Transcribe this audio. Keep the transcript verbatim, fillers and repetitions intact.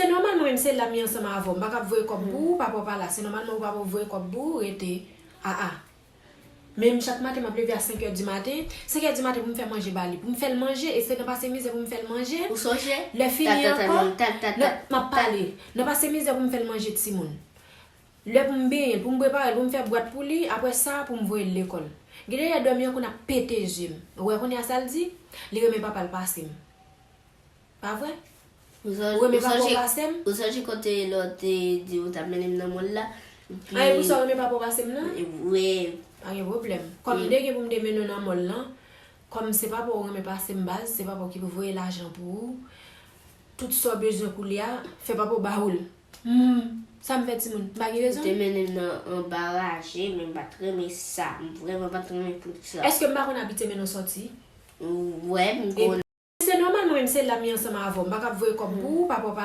Se nòmal, mwen menm se la m ye ansanm avè w. M pa ka ap voye kòb pou ou, papa w pa la. Se nòmal mwen pa pou voye kòb pou ou, rete. A a. Menm chak maten, m ap leve a senk è di maten. Senk è di maten pou m fè manje ba li. Pou m fè l manje, e se nan pase mizè pou m fè l manje. Ou sonje? Lè fini ankò, nan, m ap pale. Nan pase mizè pou m fè l manje timoun. Lè pou m benyen l, pou m prepare l, pou m fè bwat pou li, apre sa, pou m voye l lekòl. Gen de lè dòmi an konn ap pete je m. Ou wè kounye a sa l di? Li renmen papa l pase m. Pa vre? Ou renmen papa w pase m? Ou sonje kote lè w te di ou t ap mennen m nan mòl la? Epi... A, e pou sa w renmen papa w pase m nan? Wi. Pa gen pwoblèm. Kòm m te gen pou m te mennen w nan mòl lan, kòm se papa w renmen pase m baz, se papa w ki pou voye lajan pou ou. Tout sa w bezwen koulye a, fè papa w ba ou l. Hmm, sa m fè timoun? M pa gen rezon? Ou te mennen m nan anba raje, men m pa t renmen sa. M vrèman pa t renmen pou sa. Èske m pa konn abitye mennen w sòti? Wè, m konn. Se nòmal, mwen menm se la m ye ansanm avè w. M pa ka ap voye kòb pou ou, papa w pa la.